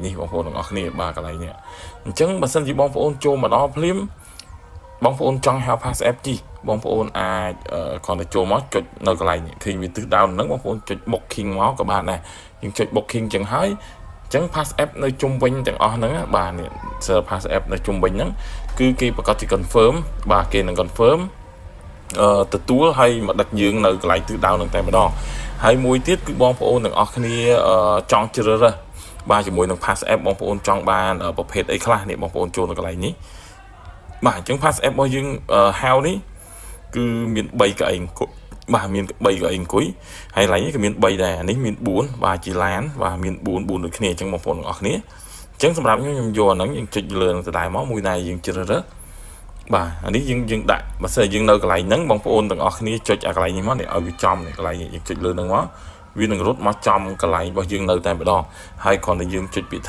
នេះបងប្អូនទាំងអស់គ្នាបាទកន្លែងនេះអញ្ចឹងបើសិនជាបងប្អូនចូលមកដល់ភ្លាមបងប្អូនចង់ហៅ PassApp ជិះបងប្អូនអាចគ្រាន់តែចូលមកចុចនៅកន្លែងនេះឃើញវាទិសដៅហ្នឹងបងប្អូនចុច booking មកក៏បានដែរយើងចុច booking ចឹងហើយអញ្ចឹង PassApp នៅជុំវិញទាំងអស់ហ្នឹងបាទនេះ server PassApp នៅជុំវិញហ្នឹងគឺគេប្រកាសជា confirm បាទគេនឹង confirm ទទួលហើយមកដឹកយើងនៅកន្លែងទិសដៅនឹងតែម្ដងហើយមួយទៀតគឺបងប្អូនទាំងអស់គ្នាចង់ជ្រើសរើសបាទជាមួយនឹង PassApp បងប្អូនចង់បានប្រភេទអីខ្លះនេះបងប្អូនចូលនៅកន្លែងនេះបាទអញ្ចឹង PassApp របស់យើងហៅនេះគឺមាន3កៅអីអង្គុយបាទមាន3កៅអីអង្គុយហើយកន្លែងនេះក៏មាន3ដែរអានេះមាន4បាទជាឡានបាទមាន4 4ដូចគ្នាអញ្ចឹងបងប្អូនទាំងអស់គ្នាអញ្ចឹងសម្រាប់ខ្ញុំខ្ញុំយកអាហ្នឹងយើងចុចលើនឹងដដែលមកមួយណាយើងជ្រើសរើសបាទអានេះយើងយើងដាក់បើសិនយើងនៅកន្លែងហ្នឹងបងប្អូនទាំងអស់គ្នាចុចអាកន្លែងនេះមកនេះឲ្យវាចំនេះកន្លែងនេះយើងចុចលើហ្នឹងមកវានឹងរត់មកចំកន្លែងរបស់យើងនៅតែម្ដងហើយគ្រាន់តែយើងចុចពាក្យ